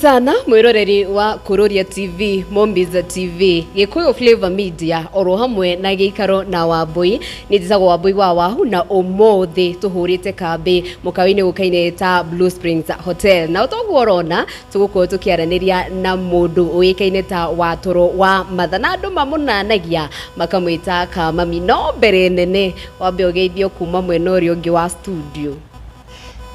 Sana mwiroreri wa Kururia TV, Mombiza TV, Gikuyu Flavor Media, oro hamwe na giikaro na Wambui. Ni njitagwo Wambui wa Wahu na umuthi tuhurite kambi mukawa-ini ukaine ta Blue Springs Hotel. Na toguo urona tugukorwo tukiaraniria na mundu uikaine ta Watoro wa Matha, na andu mamunanagia makamwita Kamami. No mbere nene wambe ugeithio kuma mwena uria ungi wa studio.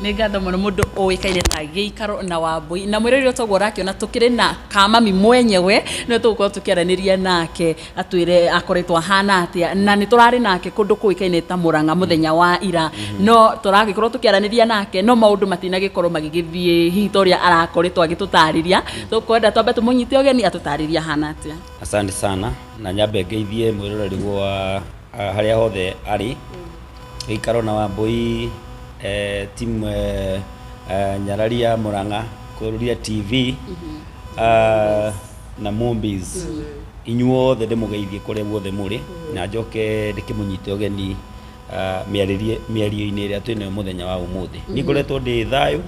Nĩ ngatho mũno. Mũndũ ũĩkaine ta Gĩikaro na Wambui na mwĩrĩri ũtoguo ũrakĩona tũkĩrĩ na Kamami mwenyewe, nĩwe tũgũkorwo tũkĩaranĩria nake atwĩre akoretwo ahana atĩa, na nĩ tũrarĩ nake kũndũ kũĩkaine ta Mũrang'a mũthenya wa ira, no tũragĩkorwo tũkĩaranĩria nake no maũndũ matinagĩkorwo magĩgĩthiĩ hihi ta ũrĩa arakoretwo agĩtũtarĩria. Tũkwenda twambe tũmũnyite ũgeni atũtarĩrie ahana atĩa. Asante sana, na nyambe ngeithie mwĩroreri wa harĩa hothe arĩ. Gĩikaro na Wambui, timu Nyarari ya Murang'a, Kururia TV na Mombis, inyuothe ndĩmũgeithie kũrĩa guothe mũrĩ, na njoke ndĩkĩmũnyite ũgeni mĩarĩrie mĩario-inĩ ĩrĩa twĩnayo mũthenya wa ũmũthĩ. Niĩ ngoretwo ndĩ thayũ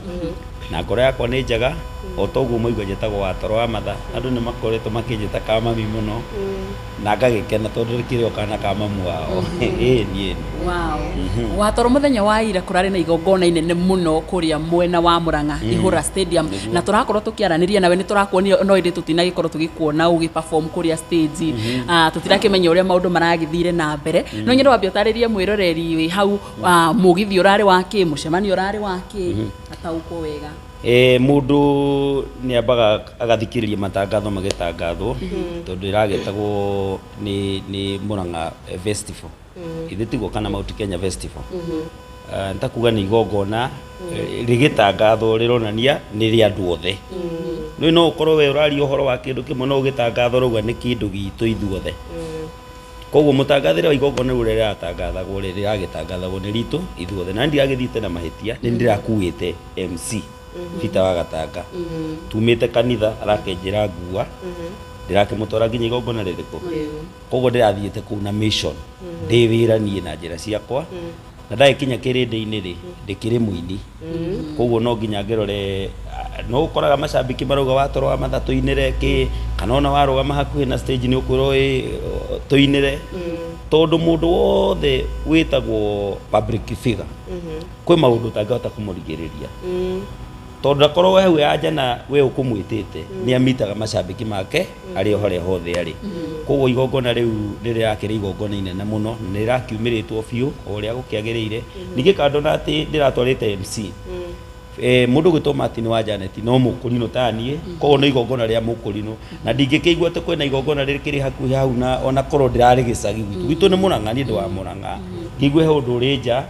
na ngoro yakwa nĩ njega. O toguo mũigua, njĩtagwo Watoro wa Matha. Andũ nĩ makoretwo makĩnjĩta Kamami mũno na ngagĩkena tondũ rĩkĩrĩ o kana ka mamu wao. Ĩĩ niĩ. Wow. Watoro, mũthenya wa ira kũrarĩ na igongona inene mũno kũrĩa mwena wa Mũrang'a, Ihũra Stadium, na tũrakorwo tũkĩaranĩria nawe. Nĩ tũrakuonire no ĩndĩ tũtinagĩkorwo tũgĩkuona ũgĩ perform kũrĩa stage. Tũtirakĩmenya ũrĩa maũndũ maragĩthire na mbere, no nyende wambe ũtarĩrie mwĩroreri wĩ hau, mũgithi ũrarĩ wa kĩ, mũcemanio ũrarĩ wa kĩ, ataũkwo wega. Mũndũ nĩ ambaga agathikĩrĩria matangatho magĩtangathwo, tondũ ĩragĩtagwo nĩ Murang'a Festival, ithe tiguo, kana Mount Kenya Festival. Nĩ ta kuga nĩ igongona rĩgĩtangathwo rĩronania nĩ rĩa andũ othe. Nĩ no ũkorwo we ũraria ũhoro wa kĩndũ kĩmwe, no ũgĩtangatha ũrauga nĩ kĩndũ gitũ ithuothe. Koguo mũtangathĩre wa igongona rĩu ũrĩa rĩratangathagwo rĩ, rĩragĩtangathagwo nĩ ritũ ithuothe, na ndiragĩthiĩte na mahĩtia. Nĩ ndĩrakuĩte MC Peter wa Gatanga, tumĩte kanitha, arakĩnjĩra ngua ndĩrakĩmũtwara nginya igongona rĩrĩkũ. Koguo ndĩrathiĩte kũu na mission, ndĩ wĩra niĩ na njĩra ciakwa, na ndagĩkinya kĩrĩndĩ-inĩ rĩ, ndĩkĩrĩ mũini, koguo no nginya ngĩrore. No ũkoraga macambĩki marauga, "Watoro wa Matha, tũinĩre kĩ," kana ona warũgama hakuhĩ na stage nĩ ũkwĩrwo, "Ĩ tũinĩre," tondũ mũndũ wothe wĩtagwo public figure kwĩ maũndũ ũtangĩhota kũmũrigĩrĩria, tondũ ndakorwo hau ya njana we ũkũmwĩtĩte, nĩ amitaga macambĩki make arĩ o harĩa hothe arĩ. Koguo igongona rĩu nĩ rĩrakĩrĩ igongona inene mũno na nĩ rĩrakiumĩrĩtwo biũ o ũrĩa gũkĩagĩrĩire. Ningĩ kando na atĩ ndĩratwarĩte MC, mũndũ gwĩtwo Martin wa Janet no mũkũrinũ ta niĩ, koguo nĩ igongona rĩa mũkũrinũ, na ndingĩkĩigua atĩ kwĩna igongona rĩkĩrĩ hakuhĩ hau, na ona korwo ndĩrarĩ gĩcagi gwitũ. Gwitũ nĩ Mũrang'a, niĩ ndĩ wa Mũrang'a. Ngĩigue he ũndũ ũrĩ nja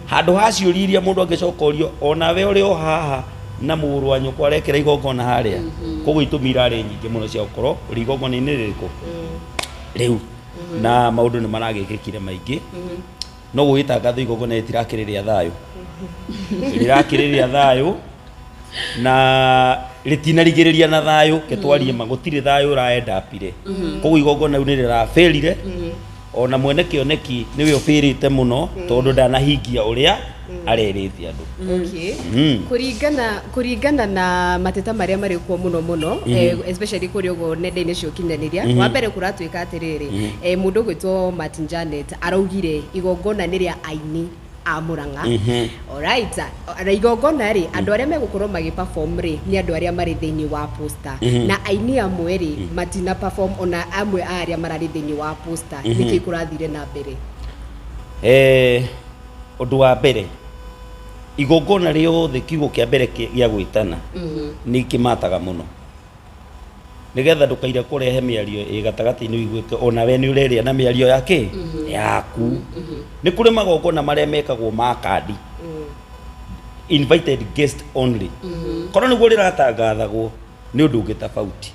handũ ha ciũria iria mũndũ angĩcoka ũrio onawe ũrĩ o haha na mũrũ wa nyũkwa arekĩra igongona harĩa. Koguo itũmi irarĩ nyingĩ mũno cia gũkorwo ũrĩ igongona-inĩ rĩrĩkũ rĩu, na maũndũ nĩ maragĩkĩkire maingĩ, no gũgĩtangathwo igongona rĩtirakĩrĩ rĩa thayũ, rĩrakĩrĩ rĩa thayũ na rĩtinarigĩrĩria na thayũ. Ke twarie ma, gũtirĩ thayũ ũraendapire. Koguo igongona rĩu nĩ rĩrabĩrire, ona mwene kĩoneki nĩwe ũbĩrĩte mũno, tondũ ndanahingia ũrĩa arerĩte andũ. Kũringana na mateta marĩa marĩ kuo mũno mũno, especially kũrĩa ũguo nenda-inĩ cia ũkinyanĩria, wa mbere kũratuĩka atĩrĩrĩ, mũndũ ũgwĩtwo Martin Janet araugire igongona nĩ rĩa aini a Murang'a. Alright, na igongona rĩ, andũ arĩa megũkorwo magĩ perform rĩ, nĩ andũ arĩa marĩ thĩinĩ wa poster, na aini amwe rĩ matina perform, ona amwe a arĩa mararĩ thĩinĩ wa poster. Nĩkĩ kũrathire na mbere? Ũndũ wa mbere, igongona rĩothe, kiugo kĩa mbere gĩa gwĩtana nĩ kĩmataga mũno, nĩgetha ndũkaire kũrehe mĩario ĩ gatagatĩ-inĩ ũiguĩke onawe nĩ ũrerĩa na mĩario ya kĩ yaku. Nĩ kũrĩ magongona marĩa mekagwo ma kandi, invited guest only. Korwo nĩguo rĩratangathagwo nĩ ũndũ ũngĩ tofauti,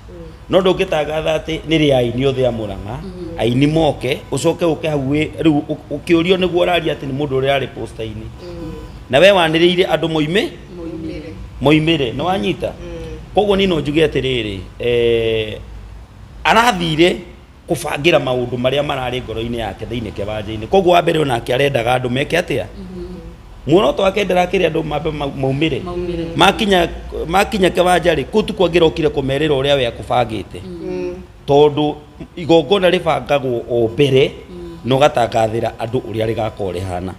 no ndũngĩtangatha atĩ nĩ rĩa aini othe a Mũrang'a, aini moke, ũcoke ũke hau rĩu ũkĩũrio nĩguo ũraria atĩ nĩ mũndũ ũrĩa arĩ poster-inĩ, na we wanĩrĩire andũ moime moimĩre. Nĩ wanyita? Koguo niĩ no njuge atĩrĩrĩ, arathire kũbangĩra maũndũ marĩa mararĩ ngoro-inĩ yake thĩinĩ kĩwanja-inĩ. Koguo wa mbere onake arendaga andũ meke atĩa? Muoroto wake ndarakĩrĩ andũ mambe maumĩre. Maumĩre. Makinya kĩwanja rĩ, kũu tu kwangĩrokire kũmerĩra ũrĩa we akũbangĩte, tondũ igongona rĩbangagwo o mbere na ũgatangathĩra andũ ũrĩa rĩgakorwo rĩhana.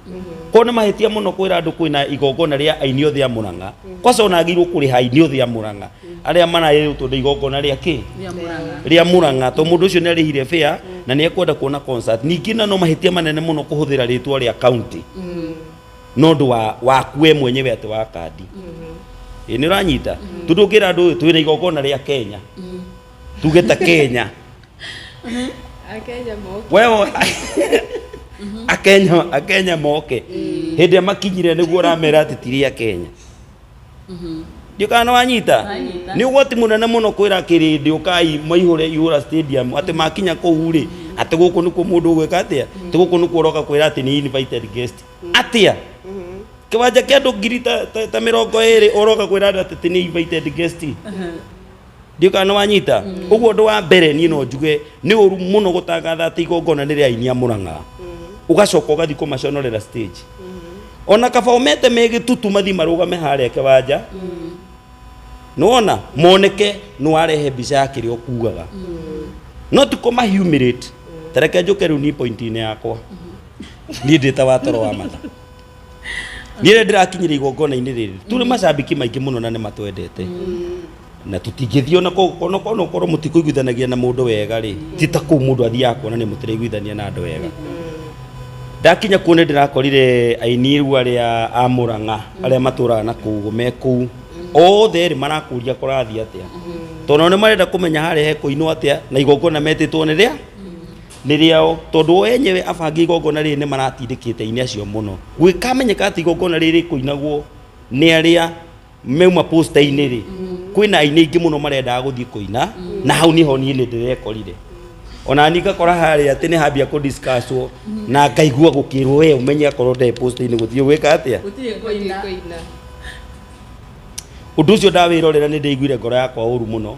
Koguo nĩ mahĩtia mũno kwĩra andũ kwĩna igongona rĩa aini othe a Murang'a. Kwanza ona agĩrĩirwo kũrĩha aini othe a Murang'a arĩa maraĩrĩtwo nĩ igongona rĩa kĩ? Rĩa Murang'a. Rĩa Murang'a, tondũ mũndũ ũcio nĩ arĩhire fare na nĩ ekwenda kuona concert. Ningĩ na no mahĩtia manene mũno kũhũthĩra rĩtwa rĩa county no ũndũ wa waku we mwenyewe atĩ wa kandi. Ĩ nĩ ũranyita? Tondũ ũngĩra andũ twĩna igongona rĩa Kenya, tuge ta Kenya. Akenya moke. Wewe Akenya moke hĩndĩ ĩrĩa makinyire nĩguo ũramera atĩ ti rĩa Kenya. Ndiũ kana nĩwanyita? Nanyita. Nĩ ũgwati mũnene mũno kwĩra kĩrĩndĩ ũkai maihũre ihũra stadium atĩ makinya kũu rĩ, atĩ gũkũ nĩkuo mũndũ ũgwĩka atĩa, atĩ gũkũ nĩkuo ũroka kwĩra atĩ nĩ invited guest atĩa? Kĩwanja kĩa andũ ngiri ta 20 ũroka kwĩra andũ atĩ nĩ invited guest. Ndiũ kana nĩwanyita? Ũguo ũndũ wa mbere niĩ no njuge nĩ ũru mũno gũtangatha atĩ igongona nĩ rĩa aini a Murang'a, ũgacoka ũgathiĩ kũmaconorera stage. Ona kaba ũmete me gĩtutu mathiĩ marũgame harĩa kĩwanja, nĩwona moneke nĩwarehe mbica ya kĩrĩa ũkugaga, no ti kũma humiliate. Ta reke njũke rĩu niĩ point-inĩ yakwa. Niĩ ndĩ ta watoro wa matha, niĩ rĩrĩa ndĩrakinyire igongona-inĩ rĩrĩ, tũrĩ macambĩki maingĩ mũno na nĩ matwendete, na tũtingĩthiĩ ona ona ũkorwo mũtikũiguithanagia na mũndũ wega rĩ, ti ta kũu mũndũ athiaga kuonania mũtiraiguithania na andũ wega. Ndakinya kuo nĩ ndĩrakorire aini rĩu arĩa a Murang'a arĩa matũraga na kũu me kũu othe rĩ, marakũria kũrathiĩ atĩa, tondũ nĩ marenda kũmenya harĩa hekũinwo atĩa na igongona metĩtwo nĩ rĩa nĩ rĩao, tondũ o enyewe abangi igongona rĩrĩ nĩ maratindĩkĩte aini acio mũno gwĩkamenyeka atĩ igongona rĩrĩ rĩkũinagwo nĩ arĩa meuma posta-inĩ rĩ, kwĩna aini aingĩ mũno marendaga gũthiĩ kũina. Na hau niho niĩ nĩ ndĩrekorire ona niĩ ngakora harĩa atĩ nĩ hambia kũ discusswo na ngaigua gũkĩrwo we ũmenye akorwo ndarĩ posta-inĩ gũthiĩ gwĩka atĩa. Gũtirĩ kũina. Kũina. Ũndũ ũcio ndawĩrorera nĩ ndaiguire ngoro yakwa ũru mũno,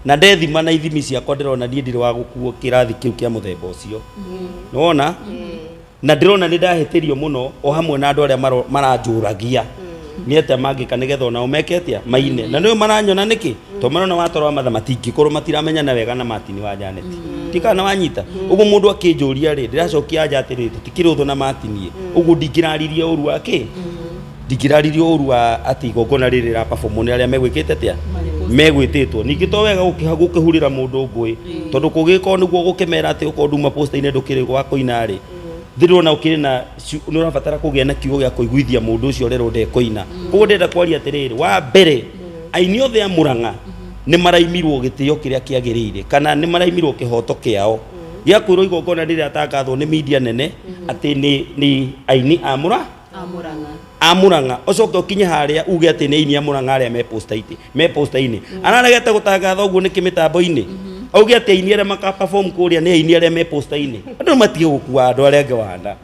na ndethima na ithimi ciakwa ndĩrona niĩ ndirĩ wa gũkuo kĩrathi kĩu kĩa mũthemba ũcio, nĩwona? Na ndĩrona nĩ ndahĩtĩrio mũno o hamwe na andũ arĩa maranjũragia nĩ atĩa mangĩka nĩgetha onao meke atĩa maine, na nĩo maranyona nĩkĩ, tondũ marona watoro wa matha matingĩkorwo matiramenyana wega na Martin wa Janet. Tikana wanyita ũguo mũndũ akĩnjũria rĩ, ndĩracokia anja atĩrĩrĩ, tũtikĩrĩ ũthũ na Martin ĩ ũguo, ndingĩraririe ũru wa kĩ, ndingĩraririe ũru wa atĩ igongona rĩrĩ rĩra perform nĩ arĩa megwĩkĩte atĩa, megwĩtĩtwo. Ningĩ to wega gũkĩhurĩra mũndũ ngũĩ, tondũ kũgĩkorwo nĩguo gũkĩmera atĩ okorwo nduma posta-inĩ ndũkĩrĩ gwa kũina rĩ, ndĩrona ũkĩrĩ na nĩ ũrabatara kũgĩa na kiugo gĩa kũiguithia mũndũ ũcio ũrerwo ndekũina. Koguo ndĩrenda kwaria atĩrĩrĩ, wa mbere aini othe a Murang'a nĩ maraimirwo gĩtĩo kĩrĩa kĩagĩrĩire, kana nĩ maraimirwo kĩhoto kĩao gĩa kwĩrwo igongona rĩrĩa tangathwo nĩ media nene atĩ nĩ aini a Murang'a. A Murang'a. A Murang'a, ũcoke ũkinye harĩa uge atĩ nĩ aini a Murang'a arĩa me posta-inĩ, me posta-inĩ. Araregete gũtangatha ũguo nĩkĩ mĩtambo-inĩ? Auge atĩ aini arĩa maka perform kũrĩa nĩ aini arĩa me posta-inĩ. Andũ matige gũkua andũ arĩa angĩ wana.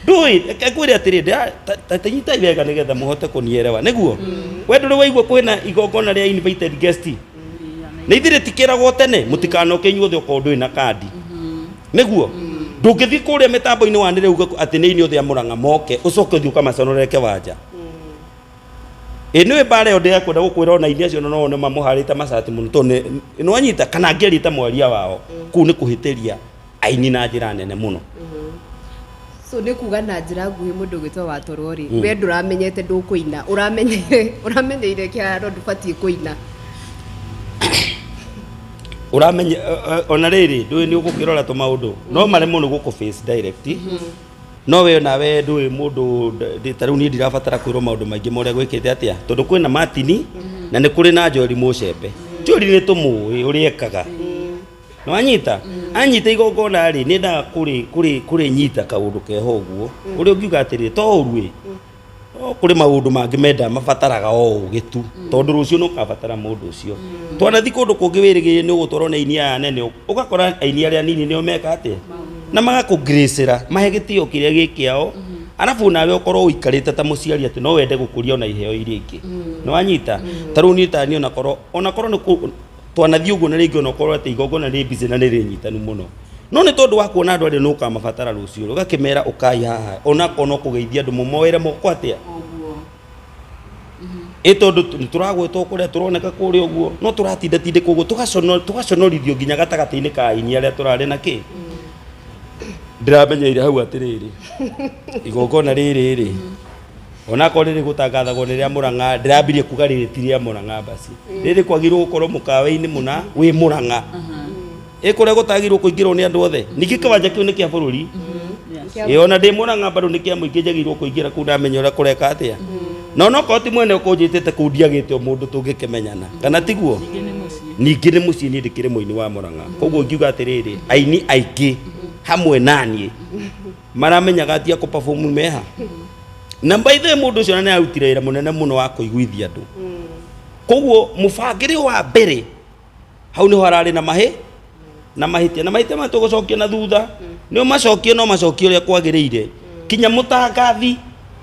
Ndũĩ, reke ngwĩre atĩrĩ, ta nyitai wega nĩgetha mũhote kũnielewa. Nĩguo? We ndũrĩ waigua kwĩna igongona rĩa invited guest? Na ithuĩ rĩtikĩragwo tene, mũtikanoke inyuothe okorwo ndũrĩ na kandi. Nĩguo? Ndũngĩthiĩ kũrĩa mĩtambo-inĩ wanĩrĩre uge atĩ nĩ aini othe a Murang'a moke, ũcoke ũthiĩ ũkamaconorere kĩwanja. Ĩ nĩũĩ mbara ĩyo ndĩrekwenda gũkwĩra ona aini acio no wone mamũharĩte macati mũno tondũ nĩwanyita kana angĩaria ta mwaria wao, kũu nĩ kũhĩtĩria aini na njĩra nene mũno. So nĩ kuga na njĩra nguhĩ mũndũ ũgwĩtwo watoro rĩ, we ndũramenyete ndũkũina, ũramenyeire kĩharo ndũbatiĩ kũina. Ũramenya ona rĩrĩ ndũĩ nĩ ũgũkĩrora tũmaũndũ no maremwo nĩ gũkũ face direct, no we nawe ndũĩ mũndũ ta rĩu niĩ ndirabatara kwĩrwo maũndũ maingĩ ma ũrĩa gwĩkĩte atĩa, tondũ kwĩna Martin na nĩ kũrĩ na Joel Mũcembe. Joel nĩ tũmũĩ ũrĩa ekaga, nĩwanyita anyita igongona rĩ, nĩendaga kũrĩ nyita kaũndũ keho ũguo ũrĩa ũngiuga atĩrĩ to ũru ĩ, no kũrĩ maũndũ mangĩ menda mabataraga o ũgĩ tu, tondũ rũciũ nĩ ũkabatara mũndũ ũcio. Twanathiĩ kũndũ kũngĩ wĩrĩgĩrĩire nĩ ũgũtwarwo nĩ aini aya anene, ũgakora aini arĩa anini nĩo meka atĩa na magakũgracĩra mahe gĩtĩo kĩrĩa gĩ kĩao, arabu nawe ũkorwo ũikarĩte ta mũciari atĩ no wende gũkũria ona iheo iria ingĩ, nĩwanyita? Ta rĩu niĩ tani onakorwo nĩ twanathiĩ ũguo na rĩngĩ onakorwo atĩ igongona nĩ busy na nĩ rĩnyitanu mũno. No nĩ tondũ wa kuona andũ arĩa nĩ ũkamabatara rũciũ, ũgakĩmera ũkai haha, onakorwo no kũgeithia andũ mũmoere moko atĩa. Ũguo. Ĩ tondũ nĩ tũragwetwo kũrĩa tũroneka kũrĩa ũguo, no tũratinda tindĩkwo ũguo, tũgaconorithio nginya gatagatĩ-inĩ ka aini arĩa tũrarĩ na kĩ. Ndĩramenyeire hau atĩrĩrĩ, igongona rĩrĩ rĩ, onakorwo rĩrĩ gũtangathagwo nĩ rĩa Mũrang'a, ndĩrambirie kuga rĩrĩ ti rĩa Mũrang'a basi. Rĩrĩ kwagĩrĩirwo gũkorwo mũkawa-inĩ mũna wĩ Mũrang'a. Ĩ kũrĩa gũtagĩrĩirwo kũingĩrwo nĩ andũ othe. Ningĩ kĩwanja kĩu nĩ kĩa bũrũri. Yes. Ĩ ona ndĩ Mũrang'a bado nĩ kĩa mũingĩ njagĩrĩirwo kũingĩra kũu ndamenya ũrĩa kũreka atĩa. Na onokorwo ti mwene ũkũnjĩtĩte kũu ndiagĩte o mũndũ tũngĩkĩmenyana. Kana tiguo? Ningĩ nĩ mũciĩ. Ningĩ nĩ mũciĩ niĩ ndĩkĩrĩ mũini wa Mũrang'a. Koguo ingiuga atĩrĩrĩ, aini aingĩ hamwe naniĩ maramenyaga atia kũ perform meha. Na by the way mũndũ ũcio nĩ arutire wĩra mũnene mũno wa kũiguithia andũ. Koguo mũbangĩre wa mbere hau niho hararĩ na mahĩ na mahĩtia, na mahĩtia maya tũgũcokia na thutha nĩ ũmacokie no macokie ũrĩa kwagĩrĩire. Kinya mũtangathi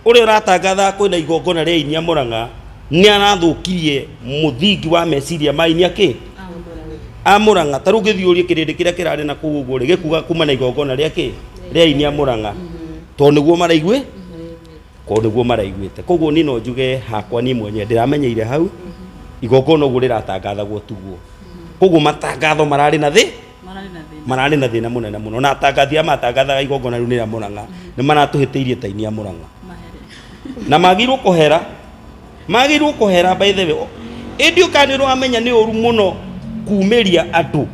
ũrĩa ũratangatha kwĩna igongona rĩa aini a Mũrang'a nĩ arathũkirie mũthingi wa meciria ma aini akĩ a Mũrang'a. Ta rĩu ũngĩthiĩ ũrie kĩrĩndĩ kĩrĩa kĩrarĩ na kũu ũguo rĩ, gĩkuga kuma na igongona rĩa kĩ rĩa aini a Mũrang'a, tondũ nĩguo maraigue, tondũ nĩguo maraiguĩte. Koguo niĩ no njuge hakwa niĩ mwenyewe ndĩramenyeire hau igongona ũguo rĩratangathagwo tiguo. Koguo matangatho mararĩ na thĩ, Mararĩ na thĩna. mararĩ na thĩna mũnene mũno. Na atangathi aya matangathaga igongona rĩu nĩ rĩa Mũrang'a nĩ maratũhĩtĩirie ta aini a Mũrang'a. Mahere. Na magĩrĩirwo kũhera, magĩrĩirwo kũhera by the way. Ĩndĩ ũkana nĩ ũramenya nĩ ũru mũno kumĩria andũ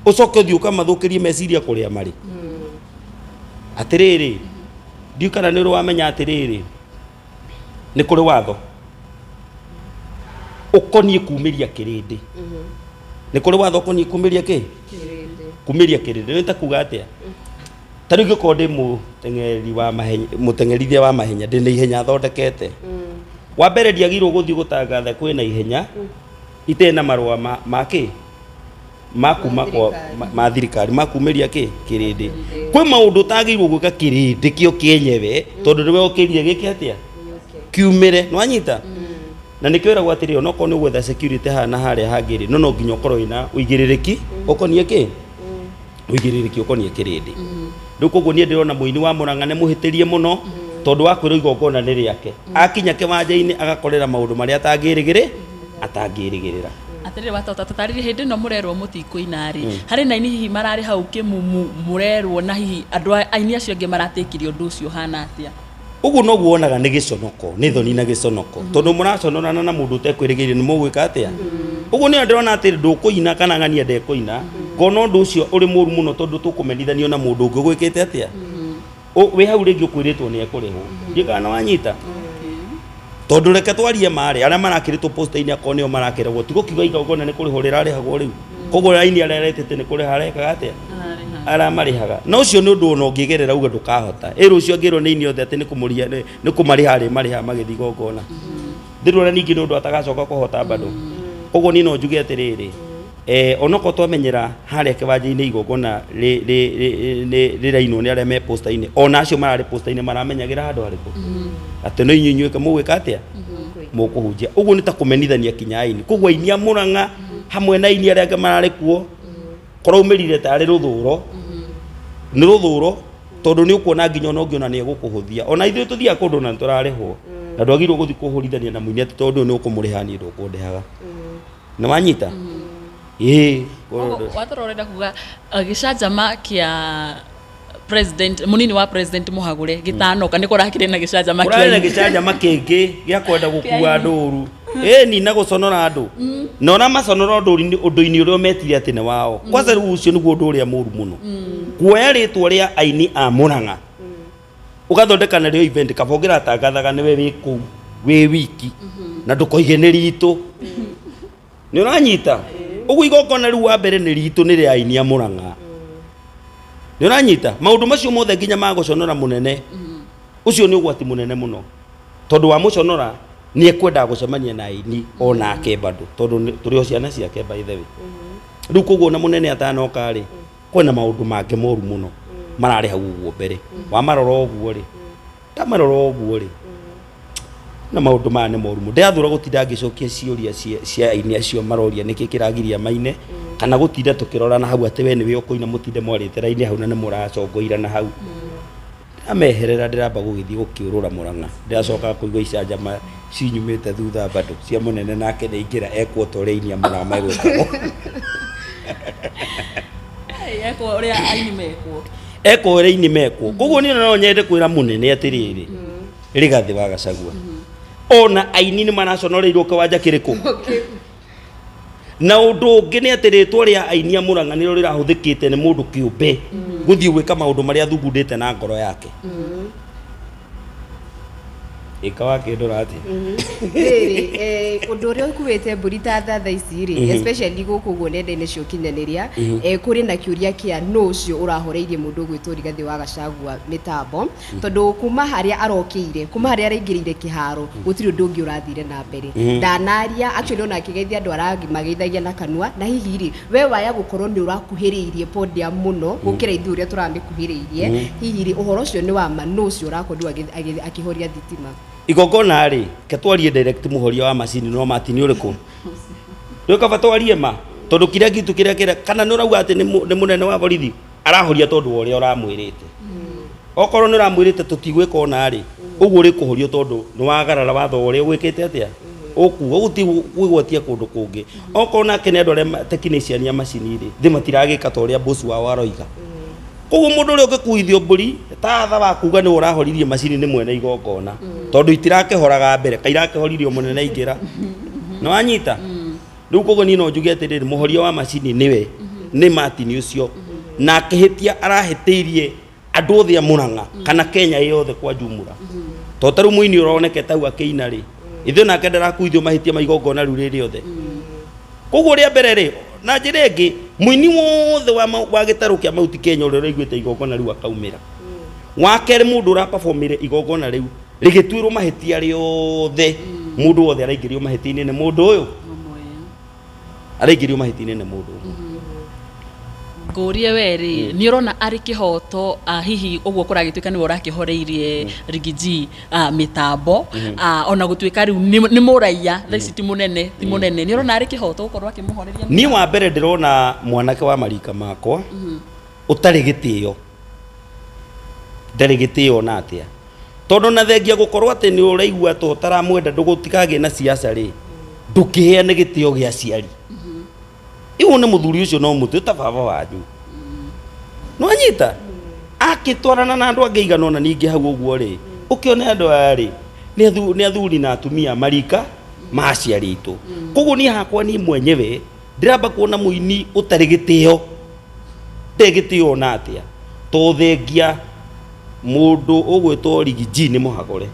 ũcoke ũthiĩ ũkamathũkĩrie meciria kũrĩa marĩ. Atĩrĩrĩ, ndiũ kana nĩ ũramenya atĩrĩrĩ, nĩ kũrĩ watho ũkoniĩ kumĩria kĩrĩndĩ. Nĩ kũrĩ watho ũkoniĩ kumĩria kĩ? Kumĩria kĩrĩndĩ. Nĩ ta kuga atĩa? Ta rĩu ingĩkorwo ndĩ mũteng'eri wa mahenya, mũteng'erithia wa mahenya, ndĩ na ihenya thondekete. Wa mbere ndiagĩrĩirwo gũthiĩ gũtangatha kwĩna ihenya itarĩ na marũa ma kĩ? Ma kuma kwa ma thirikari, ma kumĩria kĩ? Kĩrĩndĩ. Kwĩ maũndũ ũtagĩrĩirwo gwĩka kĩrĩndĩ kĩo kĩenyewe, tondũ nĩwe ũkĩrire gĩke atĩa? Kiumĩre. Nĩwanyita? Na nĩkĩo ĩragwo atĩrĩ, onokorwo nĩ ũgwetha security haha na harĩa hangĩ rĩ, no no nginya ũkorwo wĩna ũigĩrĩrĩki ũkoniĩ kĩ? Ũigĩrĩrĩki ũkoniĩ kĩrĩndĩ. Rĩu koguo niĩ ndĩrona mũini wa Mũrang'a nĩ mũhĩtĩrie mũno, tondũ wa kwĩrwo igongona nĩ rĩake. Akinya kĩwanja-inĩ agakorera maũndũ marĩa atangĩrĩgĩrĩra. Atĩrĩrĩ watota tũtarĩrie hĩndĩ ĩno mũrerwo mũtikũina rĩ, harĩ na aini hihi mararĩ hau kĩmumu mũrerwo, na hihi andũ aini acio angĩ maratĩkirie ũndũ ũcio ũhana atĩa? Ũguo noguo wonaga nĩ gĩconoko, nĩ thoni na gĩconoko, tondũ mũraconorana na mũndũ ũtekwĩrĩgĩrĩire nĩ mũgwĩka atĩa. Ũguo nĩyo ndĩrona atĩ ndũkũina kana ng'ania ndekũina, ngona ũndũ ũcio ũrĩ mũru mũno, tondũ tũkũmenithanio na mũndũ ũngĩ ũgwĩkĩte atĩa. Wĩ hau rĩngĩ ũkwĩrĩtwo nĩ ekũrĩhwo. Ndiũĩ kana nĩwanyita. Tondũ reke twarie marĩ, arĩa marakĩrĩtwo posta-inĩ akorwo nĩo marakĩragwo, ti gũkiuga igongona nĩ kũrĩhwo rĩrarĩhagwo rĩu. Koguo aini arĩa aretĩte nĩ kũrĩha arekaga atĩa? Aramarĩhaga. Na ũcio nĩ ũndũ ona ũngĩgerera uge ndũkahota. Ĩ rũciũ angĩrwo nĩ aini othe atĩ nĩ kũmũrĩha, nĩ kũmarĩha arĩmarĩhaga magĩthiĩ igongona. Ndĩrona ningĩ nĩ ũndũ atagacoka kũhota bado. Koguo niĩ no njuge atĩrĩrĩ, onokorwo twamenyera harĩa kĩwanja-inĩ igongona rĩrainwo nĩ arĩa me posta-inĩ, ona acio mararĩ posta-inĩ maramenyagĩra handũ harĩkũ? Atĩ no inyuĩ inyuĩke mũgwĩka atĩa? Mũkũhunjia. Ũguo nĩ ta kũmenithania kinya aini. Koguo aini a Mũrang'a hamwe na aini arĩa angĩ mararĩ kuo, kũraumĩrire tarĩ rũthũro. Nĩ rũthũro tondũ nĩ ũkuona nginya ona ũngĩona nĩ egũkũhũthia. Ona ithuĩ tũthiaga kũndũ na nĩ tũrarĩhwo. Na ndwagĩrĩirwo gũthiĩ kũhũrithania na mũini atĩ tondũ nĩ ũkũmũrĩha niĩ ndũkũndĩhaga. Nĩ wanyita? Ĩĩ. Watũra ũrenda kuga gĩcanjama kĩa president, mũnini wa president mũhagũre gĩtanoka nĩ kũrakĩrĩ na gĩcanjama kĩa Kũrarĩ na gĩcanjama kĩngĩ gĩa kwenda gũkua andũ ũru. Ĩni na gũconora andũ. Na ũramaconora ũndũ-inĩ ũrĩa ũmetire atĩ nĩ wao. Kwanza rĩu ũcio nĩguo ũndũ ũrĩa mũru mũno. Kuoya rĩtwa rĩa aini a Mũrang'a ũgathondeka narĩo event, kaba ũngĩratangathaga nĩwe wĩ kũu wĩ wiki na ndũkoige nĩ ritũ. Nĩ ũranyita? Ũguo igongona rĩu wa mbere nĩ ritũ, nĩ rĩa aini a Mũrang'a. Nĩ ũranyita? Maũndũ macio mothe nginya ma gũconora mũnene, ũcio nĩ ũgwati mũnene mũno, tondũ wamũconora nĩ ekwendaga gũcemania na aini onake bado, tondũ tũrĩ o ciana ciake by the way. Rĩu koguo ona mũnene atanoka rĩ, kwĩna maũndũ mangĩ moru mũno mararĩ hau ũguo mbere. Wamarora ũguo rĩ, ndamarora ũguo rĩ, na maũndũ maya nĩ moru mũno. Ndĩrathũra gũtinda ngĩcokia ciũria cia aini acio maroria nĩkĩ kĩragiria maine, Kana gũtinda tũkĩrorana hau atĩ we nĩwe ũkũina, mũtinde mwarĩte raini hau na nĩ mũracongoirana hau. Ameherera, ndĩramba gũgĩthiĩ gũkĩũrũra Mũrang'a, ndĩracoka kũigua icanjama cinyumĩte thutha bado cia mũnene, nake nĩ aingĩra ekwo ta ũrĩa aini a Mũrang'a megwĩkagwo. Ekwo ũrĩa aini mekwo. Ekwo ũrĩa aini mekwo. Koguo niĩ no nyende kwĩra mũnene atĩrĩrĩ, Rigathĩ wa Gachagua, ona aini nĩ maraconoreirwo kĩwanja kĩrĩkũ? Na ũndũ ũngĩ nĩ atĩ rĩtwa rĩa aini a Mũrang'a nĩrĩo rĩrahũthĩkĩte nĩ mũndũ kĩũmbe gũthiĩ gwĩka maũndũ marĩa athugundĩte na ngoro yake. Ĩka wakĩndora atĩa? Rĩrĩ, ũndũ ũrĩa ũkuĩte mbũri ta tha thaa ici rĩ, especially gũkũ ũguo nenda-inĩ cia ũkinyanĩria, kũrĩ na kĩũria kĩa nũ ũcio ũrahoreirie mũndũ ũgwĩtwo Rigathĩ wa Gachagua mĩtambo, tondũ kuma harĩa arokĩire, kuma harĩa araingĩrĩire kĩharo, gũtirĩ ũndũ ũngĩ ũrathire na mbere. Ndanaria actually, ona akĩgeithia andũ aramageithagia na kanua. Na hihi rĩ, we waya gũkorwo nĩ ũrakuhĩrĩirie podium mũno gũkĩra ithuĩ ũrĩa tũramĩkuhĩrĩirie, hihi rĩ, ũhoro ũcio nĩ wa ma? Nũ ũcio ũrakorirwo akĩhoria thitima? Igongona rĩ, ke twarie direct, mũhoria wa macini no Martin ũrĩkũ? Rĩu kaba twarie ma, tondũ kĩrĩa gitu kĩrĩa kĩrĩa kana nĩ ũrauga atĩ nĩ mũnene wa borithi arahoria tondũ wa ũrĩa ũramwĩrĩte. Okorwo nĩ ũramwĩrĩte tũtigwĩka ona rĩ, ũguo ũrĩkũhorio tondũ nĩ wagarara watho ũrĩa ũgwĩkĩte atĩa ũkuga ũguo, ti gwĩgwatia kũndũ kũngĩ. Okorwo nake nĩ andũ arĩa technician a macini rĩ, thĩ matiragĩka ta ũrĩa boss wao aroiga. Koguo mũndũ ũrĩa ũngĩkuithio mbũri ta tha wa kuga nĩwe ũrahoririe macini nĩ mwene igongona, tondũ itirakĩhoraga mbere kairakĩhoririo mũnene aingĩra. Nĩ wanyita rĩu? Koguo niĩ no njuge atĩrĩrĩ, mũhoria wa macini nĩwe nĩ Martin ũcio, na akĩhĩtia arahĩtĩirie andũ othe a Mũrang'a kana Kenya yothe kwa jumla, to ta rĩu mũini ũronekete hau akĩina rĩ, ithuĩ nake ndarakuithio mahĩtia ma igongona rĩu rĩ rĩothe. Koguo rĩa mbere rĩ, na njĩra ĩngĩ, mũini wothe wa gĩtarũ kĩa Mount Kenya ũrĩa ũraiguĩte igongona rĩu akaumĩra. Wa kerĩ, mũndũ ũrapabomire igongona rĩu rĩgĩtuĩrwo mahĩtia rĩothe, mũndũ wothe araingĩrio mahĩtia-inĩ nĩ mũndũ ũyũ, araingĩrio mahĩtia-inĩ nĩ mũndũ ũmwe. Ngũrie we rĩ, nĩ ũrona arĩ kĩhoto, hihi ũguo kũragĩtuĩka nĩwe ũrakĩhoreirie Riggy G mĩtambo, ona gũtuĩka rĩu nĩ mũraiya thaa ici, ti mũnene, ti mũnene, nĩ ũrona arĩ kĩhoto gũkorwo akĩmũhoreria? Niĩ wa mbere ndĩrona mwanake wa marika makwa ũtarĩ gĩtĩo, ndarĩ gĩtĩo ona atĩa, tondũ na thengia gũkorwo atĩ nĩ ũraigua ta ũtaramwenda ndũgũtikagĩe na siasa rĩ, ndũkĩheane gĩtĩo gĩa aciari. Iũ nĩ mũthuri ũcio no mũtĩ ta baba wanyu, nĩwanyita akĩtwarana na andũ angĩ igana ona ningĩ hau ũguo rĩ, ũkĩone andũ aya rĩ nĩ athuri na atumia marika ma aciari aitũ. Koguo niĩ hakwa, niĩ mwenyewe ndĩramba kuona mũini ũtarĩ gĩtĩo, ndarĩ gĩtĩo ona atĩa, to thengia mũndũ ũgwĩtwo Riggy G nĩ mũhagũre,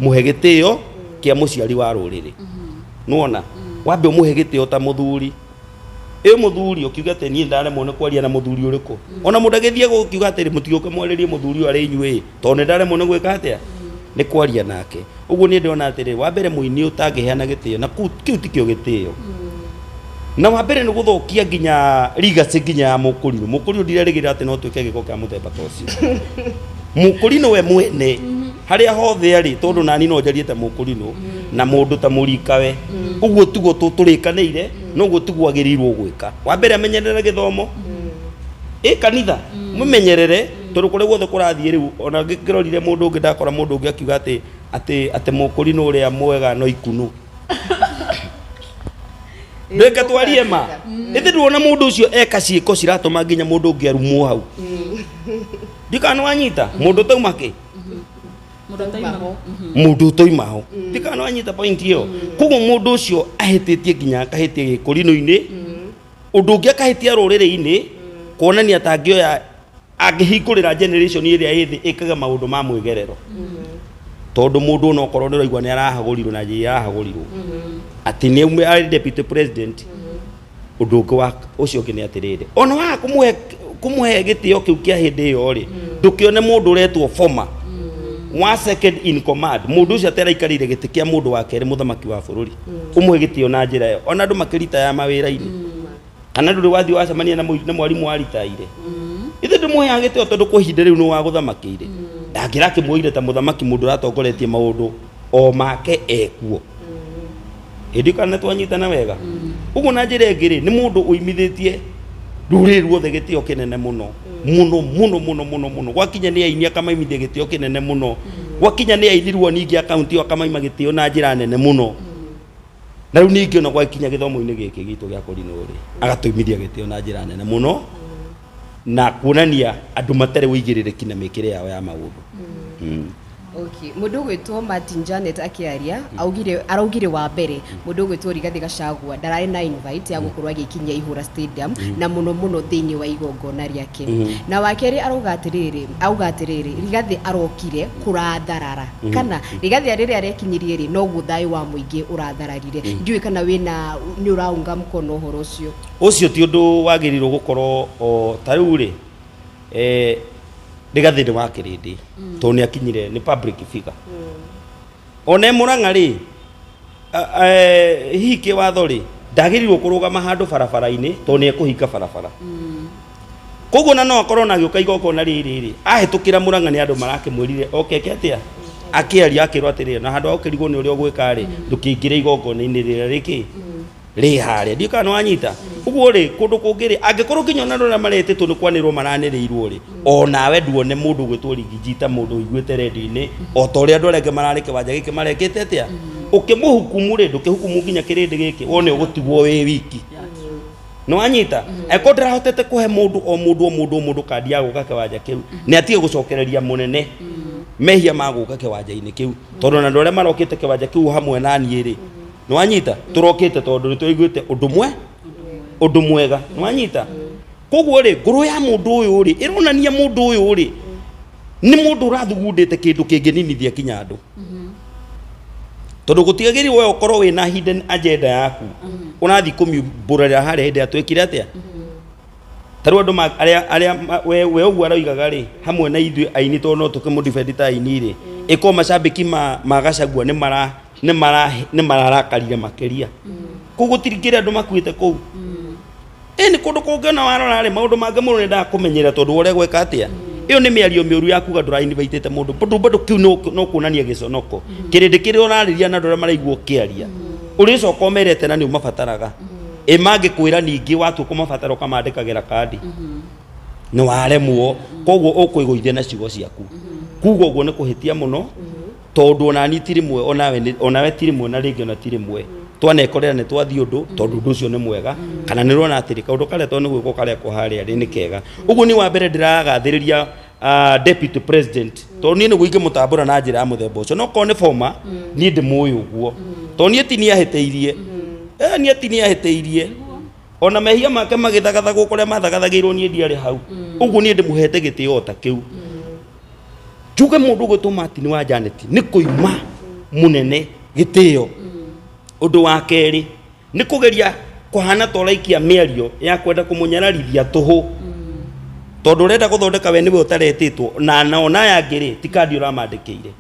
mũhe gĩtĩo kĩa mũciari wa rũrĩrĩ. Nĩwona wambe ũmũhe gĩtĩo ta mũthuri ĩ mũthuri, ũkiuga atĩ niĩ ndaremwo nĩ kwaria na mũthuri ũrĩkũ, ona mũndũ agĩthiĩ gũkiuga atĩrĩ, mũtigũke mwarĩrie mũthuri ũyũ arĩ inyuĩ, tondũ nĩ ndaremwo nĩ gwĩka atĩa nĩ kwaria nake. Ũguo niĩ ndĩrona atĩrĩ, wa mbere mũini ũtangĩheana gĩtĩo na kĩu tikĩo gĩtĩo, na wa mbere nĩ gũthũkia nginya legacy nginya ya mũkũrinũ. Mũkũrinũ ndirerĩgĩrĩra atĩ no tuĩke gĩko kĩa mũthemba ta ũcio. Mũkũrinũ we mwene harĩa hothe arĩ, tondũ nani no njarie ta mũkũrinũ na mũndũ ta mũrikawe, ũguo tiguo tũrĩkanĩire, noguo tiguo agĩrĩirwo gwĩka. Wa mbere amenyerere gĩthomo ĩ kanitha, mũmenyerere, tondũ kũrĩa guothe kũrathiĩ rĩu, ona ngĩrorire mũndũ ũngĩ, ndakora mũndũ ũngĩ akiuga atĩ mũkũrinũ ũrĩa mwega no ikunũ. Reke twarie ma, ĩthĩ ndũrona mũndũ ũcio eka ciĩko ciratũma nginya mũndũ ũngĩ arumwo hau. Ndikana nĩwanyita mũndũ tauma kĩ? Mũndũ ũtaima ho. Mũndũ ũtoima ho. Ndikana nĩwanyita point ĩyo? Koguo mũndũ ũcio ahĩtĩtie nginya akahĩtia gĩkũrinũ-inĩ, ũndũ ũngĩ akahĩtia rũrĩrĩ-inĩ, kuonania ta angĩoya angĩhingũrĩra generation ĩrĩa ĩthĩ ĩkaga maũndũ ma mwĩgerero, tondũ mũndũ ona okorwo nĩ ũraigua nĩ arahagũrirwo na njĩra arahagũrirwo atĩ nĩ aume arĩ deputy president. Ũndũ ũngĩ wa ũcio ũngĩ nĩ atĩrĩrĩ, ona waga kũmũhe gĩtĩo kĩu kĩa hĩndĩ ĩyo rĩ, ndũkĩone mũndũ ũretwo former wa second in command, mũndũ ũcio ateraikarĩire gĩtĩ kĩa mũndũ wa kerĩ, mũthamaki wa bũrũri, ũmũhe gĩtĩo na njĩra ĩyo. Ona andũ makĩritaya mawĩra-inĩ, kana ndũrĩ wathiĩ wacemania na mwarimũ waritaire, ithe ndũmũheaga gĩtĩo, tondũ kwa ihinda rĩu nĩ wagũthamakĩire, ndangĩrakĩmuoire ta mũthamaki, mũndũ ũratongoretie maũndũ o make ekuo. Hĩndĩ kana twanyitana wega? Ũguo na njĩra ĩngĩ rĩ, nĩ mũndũ ũimithĩtie rũrĩrĩ ruothe gĩtĩo kĩnene mũno mũno mũno mũno mũno mũno. Gwakinya nĩ aini akamaimithia gĩtĩo kĩnene mũno, gwakinya nĩ aini ruo ningĩ a kaunti ĩyo akamaima gĩtĩo na njĩra nene mũno. Na rĩu ningĩ ona gwakinya gĩthomo-inĩ gĩkĩ gitũ gĩa kũrinwo rĩ, agatũimithia gĩtĩo na njĩra nene mũno na kuonania andũ matarĩ ũigĩrĩrĩki na mĩkĩre yao ya maũndũ. Okay. Mũndũ ũgwĩtwo Martin Janet akĩaria augire, araugire wa mbere mũndũ ũgwĩtwo Rigathĩ Gachagua ndararĩ na invite ya gũkorwo agĩkinyia Ihũra Stadium na mũno mũno thĩinĩ wa igongona rĩake. Na wa kerĩ arauga atĩrĩrĩ, auga atĩrĩrĩ, Rigathĩ arokire kũratharara kana Rigathĩ rĩrĩa arekinyirie rĩ, noguo thayũ wa mũingĩ ũrathararire. Ndiũĩ kana wĩna nĩ ũraunga mkono ũhoro ũcio. Ũcio ti ũndũ wagĩrĩirwo gũkorwo o ta rĩu rĩ, Rigathĩ nĩ wa kĩrĩndĩ tondũ nĩ akinyire, nĩ public figure. Ona e Mũrang'a rĩ, hihi kĩwatho rĩ, ndagĩrĩirwo kũrũgama handũ barabara-inĩ tondũ nĩ ekũhinga barabara. Koguo na no akorwo na agĩũka igongona rĩrĩ rĩ, ahĩtũkĩra Mũrang'a nĩ andũ marakĩmwĩrire oke eke atĩa, akĩaria akĩrwo atĩrĩrĩ, na handũ ha ũkĩrigwo nĩ ũrĩa ũgwĩka rĩ, ndũkĩingĩre igongona-inĩ rĩrĩa rĩkĩ rĩ harĩa. Ndiũĩ kana nĩ wanyita. Ũguo rĩ, kũndũ kũngĩ rĩ, angĩkorwo nginya ona andũ arĩa maretĩtwo nĩ kwanĩrĩrwo maranĩrĩirwo rĩ, onawe nduone mũndũ ũgwĩtwo Rigiji ta mũndũ ũiguĩte redio-inĩ o ta ũrĩa andũ arĩa angĩ mararĩ kĩwanja gĩkĩ marekĩte atĩa. Ũkĩmũhukumu rĩ, ndũkĩhukumu nginya kĩrĩndĩ gĩkĩ, wone ũgũtigwo wĩ wiki. Nĩ wanyita? Angĩkorwo ndĩrahotete kũhe mũndũ o mũndũ o mũndũ o mũndũ kandi ya gũka kĩwanja kĩu, nĩ atige gũcokereria mũnene mehia ma gũka kĩwanja-inĩ kĩu, tondũ ona andũ arĩa marokĩte kĩwanja kĩu hamwe na niĩ rĩ, nĩ wanyita, tũrokĩte tondũ nĩ tũiguĩte ũndũ mwe ũndũ mwega. Nĩ wanyita? Koguo rĩ, ngoro ya mũndũ ũyũ rĩ, ĩronania mũndũ ũyũ rĩ nĩ mũndũ ũrathugundĩte kĩndũ kĩngĩninithia kinya andũ, tondũ gũtiagĩrĩirwo we ũkorwo wĩna hidden agenda yaku ũrathiĩ kũmiumbũrĩra harĩa hĩndĩ ĩrĩa twĩkire atĩa. Ta rĩu andũ arĩa arĩa we ũguo aroigaga rĩ, hamwe na ithuĩ aini, tondũ no tũkĩmũ ta aini rĩ, ĩkorwo macambĩki ma Gachagua nĩ mara nĩ mara nĩ mararakarire makĩria. Kũu gũtirĩ kĩrĩa andũ makuĩte kũu. Ĩ nĩ kũndũ kũngĩ ona warora rĩ, maũndũ mangĩ mũndũ nĩendaga kũmenyera tondũ ũrĩa gwĩka atĩa. Ĩyo nĩ mĩario mĩũru ya kuga ndũra-invitĩte mũndũ, bado bado kĩu no kuonania gĩconoko. Kĩrĩndĩ kĩrĩa ũrarĩria na andũ arĩa maraigua ũkĩaria, ũrĩcoka ũmere atĩa na nĩ ũmabataraga. Ĩ mangĩkwĩra ningĩ watua kũmabatara ũkamandĩkagĩra kandi, nĩ waremwo, koguo ũkwĩgũithia na ciugo ciaku. Kuga ũguo nĩ kũhĩtia mũno, tondũ ona niĩ ti rĩmwe, onawe ti rĩmwe, na rĩngĩ ona ti rĩmwe twanekorera nĩ twathiĩ ũndũ tondũ ũndũ ũcio nĩ mwega, kana nĩ ũrona atĩrĩ kaũndũ karĩa tondũ nĩ gwĩkwo karekwo harĩa rĩ nĩ kega. Ũguo niĩ wa mbere ndĩragathĩrĩria deputy president, tondũ niĩ nĩguo ingĩmũtambũra na njĩra ya mũthemba ũcio, no korwo nĩ former niĩ ndĩmũĩ ũguo, tondũ niĩ ti niĩ ahĩtĩirie, niĩ ti niĩ ahĩtĩirie, ona mehia make magĩthagathagwo kũrĩa mathagathagĩirwo niĩ ndiarĩ hau. Ũguo niĩ ndĩmũhete gĩtĩo o ta kĩu. Njuge mũndũ ũgwĩtwo Martin wa Janet nĩ kũima mũnene gĩtĩo. Ũndũ wa kerĩ nĩ kũgeria kũhana ta ũraikia mĩario ya kwenda kũmũnyararithia tũhũ, tondũ ũrenda gũthondeka we nĩwe ũtaretĩtwo, na ona aya angĩ rĩ, ti kandi ũramandĩkĩire,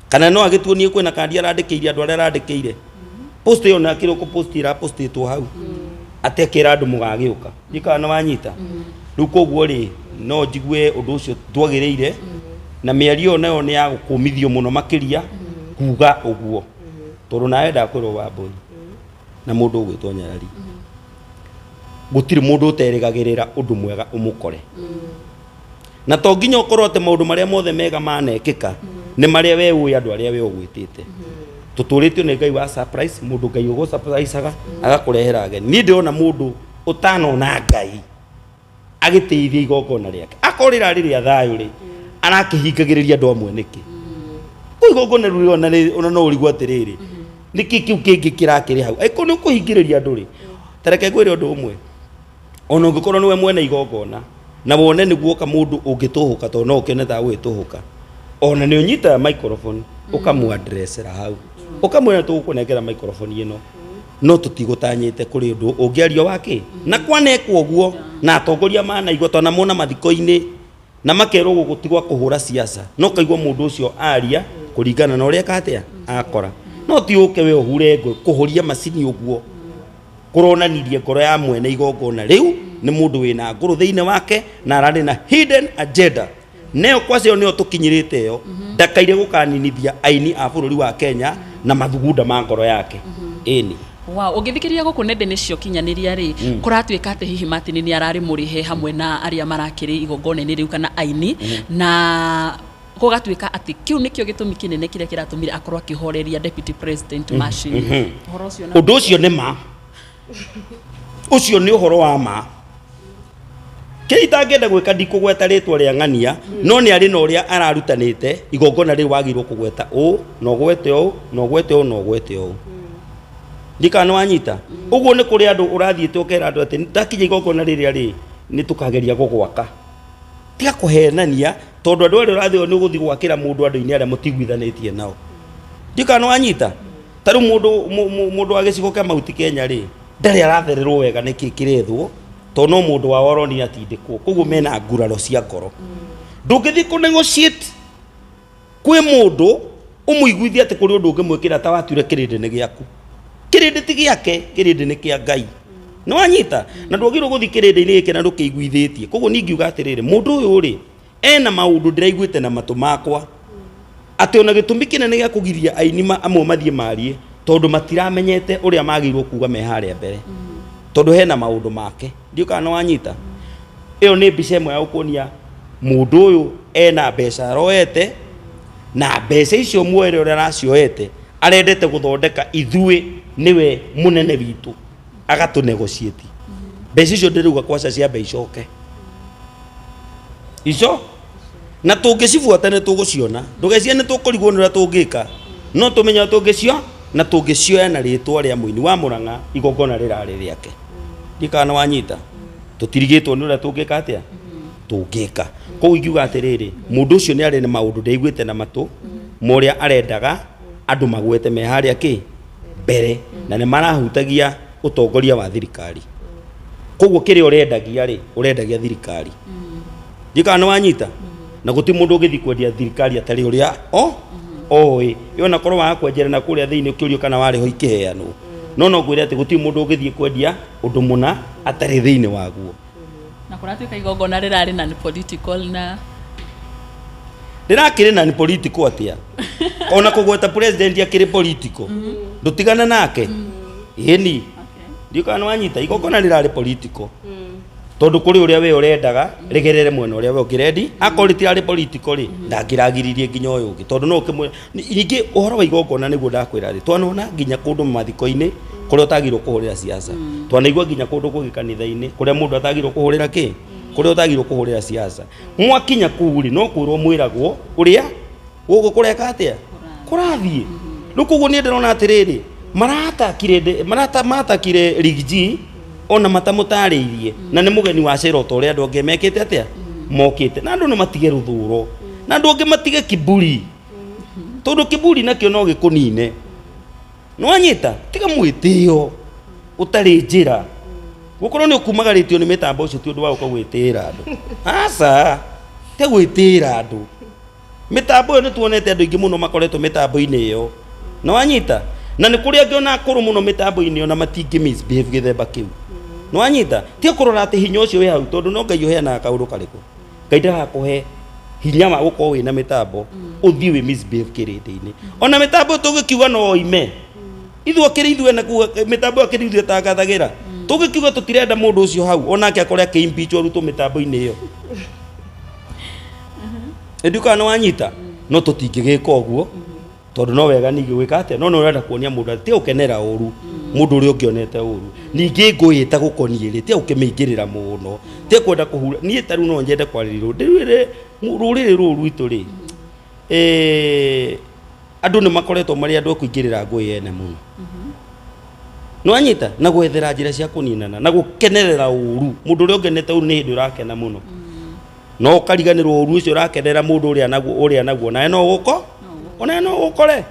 kana no agĩtuonie kwĩna kandi arandĩkĩire andũ arĩa arandĩkĩire. Post ĩyo na kĩroko post ĩrapostĩtwo hau atĩ akĩra andũ mũgagĩũka, ndiũĩ kana nĩ wanyita. Rĩu koguo rĩ, no njigue ũndũ ũcio ndwagĩrĩire, na mĩario ĩyo nayo nĩ ya gũkũmithio mũno makĩria kuga ũguo, tondũ nawe ndakwĩrwo Wambũi na mũndũ ũgwĩtwo Nyarari, gũtirĩ mũndũ ũterĩgagĩrĩra ũndũ mwega ũmũkore, na to nginya ũkorwo atĩ maũndũ marĩa mothe mega manekĩka nĩ marĩa we ũĩ andũ arĩa we ũgwĩtĩte. Tũtũrĩtio nĩ Ngai wa surprise, mũndũ Ngai ũgũ surpriseaga agakũrehera ageni. Niĩ ndĩrona mũndũ ũtanona Ngai agĩtĩithia igongona rĩake, akorwo rĩrarĩ rĩa thayũ rĩ, arakĩhingagĩrĩria andũ amwe nĩkĩ? Kũu igongona rĩu ona no ũrigwo atĩrĩrĩ, nĩkĩ kĩu kĩngĩ kĩrakĩrĩ hau angĩkorwo nĩ ũkũhingĩrĩria andũ rĩ? Ta reke ngwĩre ũndũ ũmwe, ona ũngĩkorwo nĩwe mwene igongona na wone nĩ guoka mũndũ ũngĩtũhũka, tondũ no ũkĩone ta gũgĩtũhũka, ona nĩ ũnyitaga microphone ũkamũadressera hau, ũkamwĩra tũgũkũnengera microphone ĩno, no tũtigũtanyĩte kũrĩ ũndũ ũngĩario wakĩ na kwanekwo ũguo na atongoria manaigua twanamona mathiko-inĩ na makerwo gũgũtigwa kũhũra siasa, no kaigua mũndũ ũcio aria kũringana na ũrĩa eka atĩa akora. No ti ũke we ũhure ngũ kũhũria macini ũguo kũronanirie ngoro ya mwene igongona rĩu nĩ mũndũ wĩna ngũrũ thĩinĩ wake na ararĩ na hidden agenda neyo kwacio nĩyo tũkinyĩrĩte ĩyo ndakaire gũkaninithia aini a bũrũri wa Kenya na mathugunda ma ngoro yake ĩni. Wow, ũngĩthikĩrĩria gũkũ nenda-inĩ cia ũkinyanĩria rĩ, kũratuĩka atĩ hihi Martin nĩ ararĩ mũrĩhe hamwe na arĩa marakĩrĩ igongona-inĩ rĩu kana aini, na gũgatuĩka atĩ kĩu nĩkĩo gĩtũmi kĩnene kĩrĩa kĩratũmire akorwo akĩhoreria Deputy President Machini. Ũhoro ũcio na Ũndũ ũcio nĩ ma, ũcio nĩ ũhoro wa ma. Kĩrĩa itangĩenda gwĩka, ndikũgweta rĩtwa rĩa ng'ania, no nĩ arĩ na ũrĩa ararutanĩte igongona rĩu wagĩrĩirwo kũgweta ũũ na ũgwete ũũ na ũgwete ũũ na ũgwete ũũ. Ndikana nĩ wanyita ũguo. Nĩ kũrĩ andũ ũrathiĩte ũkera andũ atĩ ndakinya igongona rĩrĩa rĩ nĩ tũkageria gũgwaka. Tiga kũhenania, tondũ andũ arĩa ũrathiĩ nĩ ũgũthiĩ gwakĩra mũndũ andũ-inĩ arĩa mũtiguithanĩtie nao. Ndikana nĩ wanyita. Ta rĩu mũndũ wa gĩcigo kĩa Mount Kenya rĩ, ndarĩ arathererwo wega nĩkĩ kĩrethwo, tondũ no mũndũ wao aronire atindĩkwo, koguo mena nguraro cia ngoro. Ndũngĩthiĩ kũ negotiate kwĩ mũndũ ũmũiguithie atĩ kũrĩ ũndũ ũngĩmwĩkĩra ta watuire kĩrĩndĩ nĩ gĩaku. Kĩrĩndĩ ti gĩake, kĩrĩndĩ nĩ kĩa Ngai. Nĩ wanyita? Na ndwagĩrĩirwo gũthiĩ kĩrĩndĩ-inĩ gĩkĩ na ndũkĩiguithĩtie. Koguo niĩ ingiuga atĩrĩrĩ, mũndũ ũyũ rĩ, ena maũndũ ndĩraiguĩte na matũ makwa atĩ ona gĩtũmi kĩnene gĩa kũgiria aini amwe mathiĩ marie, tondũ matiramenyete ũrĩa magĩrĩirwo kuga me harĩa mbere, tondũ hena maũndũ make. Ndiũ kana nĩ wanyita. Ĩyo nĩ mbica ĩmwe ya gũkuonia mũndũ ũyũ ena mbeca aroete, na mbeca icio muoere ũrĩa aracioete arendete gũthondeka ithuĩ nĩwe mũnene witũ, agatũ negotiate mbeca icio. Ndĩrauga kwaca ciambe icoke ico, na tũngĩcibuata nĩ tũgũciona. Ndũgecirie nĩ tũkũrigwo nĩ ũrĩa tũngĩka, no tũmenye ũrĩa tũngĩcio na tũngĩcioya na rĩtwa rĩa mũini wa Mũrang'a. Igongona rĩrarĩ rĩake. Ndikana wanyita, tũtirigĩtwo nĩ ũrĩa tũngĩka atĩa tũngĩka. Koguo ingiuga atĩrĩrĩ, mũndũ ũcio nĩ arĩ na maũndũ ndaiguĩte na matũ ma ũrĩa arendaga andũ magwete me harĩa kĩ mbere, na nĩ marahutagia ũtongoria wa thirikari. Koguo kĩrĩa ũrendagia rĩ, ũrendagia thirikari. Ndikana nĩ wanyita. Na gũtirĩ mũndũ ũngĩthiĩ kwendia thirikari atarĩ ũrĩa o oĩ. Ĩyo na korwo waga kwenjera na kũrĩa thĩinĩ ũkĩũrio kana warĩ ho ikĩheanwo, no ngwĩre atĩ gũtirĩ mũndũ ũngĩthiĩ kwendia ũndũ mũna atarĩ thĩinĩ waguo. Na kũratuĩka igongona rĩrarĩ na political na Rĩrakĩrĩ na nĩ political atĩa? Ona kũgweta president akĩrĩ political, ndũtigana nake ĩni. Ndiũ kana nĩ wanyita. Igongona rĩrarĩ political tondũ kũrĩ ũrĩa we ũrendaga rĩgerere mwena ũrĩa we ũngĩrendi. Akorwo rĩtirarĩ political rĩ, ndangĩragiririe nginya ũyũ ũngĩ, tondũ no ũkĩmwĩra. Ningĩ ũhoro wa igongona nĩguo ndakwĩra rĩ, twanona nginya kũndũ mathiko-inĩ kũrĩa ũtagĩrĩirwo kũhũrĩra siasa. Twanaigua nginya kũndũ kũngĩ kanitha-inĩ kũrĩa mũndũ atagĩrĩirwo kũhũrĩra kĩ, kũrĩa ũtagĩrĩirwo kũhũrĩra siasa. Mwakinya kũu rĩ, no kwĩrwo mwĩragwo ũrĩa gũkũ kũreka atĩa kũrathiĩ. Rĩu koguo niĩ ndĩrona atĩrĩrĩ, maratakire maratakire Riggy G ona matamũtarĩirie, na nĩ mũgeni wa cera ota ũrĩa andũ angĩ mekĩte atĩa mokĩte. Na andũ nĩ matige rũthũro, na andũ angĩ matige kiburi, tondũ kiburi nakĩo no gĩkũnine. Nĩwanyita? Tiga mwĩtĩo ũtarĩ njĩra. Gũkorwo nĩ ũkumagarĩtio nĩ mĩtambo ũcio ti ũndũ wa gũka gwĩtĩĩra andũ. Aca, tiga gwĩtĩĩra andũ. Mĩtambo ĩyo nĩ tuonete andũ aingĩ mũno makoretwo mĩtambo-inĩ ĩyo. Nĩwanyita? Na nĩ kũrĩ angĩ ona akũrũ mũno mĩtambo-inĩ ĩyo na matingĩ misbehave gĩthemba kĩu. Nĩwanyita? Tiga kũrora atĩ hinya ũcio wĩ hau, tondũ no Ngai ũheanaga kaũndũ karĩkũ. Ngai ndagakũhe hinya wa gũkorwo wĩna mĩtambo ũthiĩ wĩ misbehave kĩrĩndĩ-inĩ. Ona mĩtambo tũgĩkiuga no oime ithuĩ akĩrĩ ithuĩ ene kuga mĩtambo akĩrĩ ithuĩ tangathagĩra, tũgĩkiuga tũtirenda mũndũ ũcio hau, onake akore akĩ-impeach arutwo mĩtambo-inĩ ĩyo. Ĩndĩ kana nĩ wanyita, no tũtingĩgĩka ũguo tondũ no wega ningĩ gwĩka atĩa, no nĩ ũrenda kuonia mũndũ atĩ tiga gũkenera ũru mũndũ ũrĩa ũngĩonete ũru. Ningĩ ngũĩ ĩtagũkoniĩ rĩ, tiga gũkĩmĩingĩrĩra mũno, tiga kwenda kũhura. Niĩ ta rĩu no nyende kwarĩrĩria ndĩrwĩre rũrĩrĩ rũrũ rwitũ rĩ, andũ nĩ makoretwo marĩ andũ a kũingĩrĩra ngũĩ ene mũno. Nĩwanyita? Na gwethera njĩra cia kũninana na gũkenerera ũru. Mũndũ ũrĩa ũngenete ũru nĩ hĩndĩ ũrakena mũno, no ũkariganĩrwo ũru ũcio ũrakenera mũndũ ũrĩa naguo, ũrĩa naguo nawe no ũgũko onawe no ũgũkore.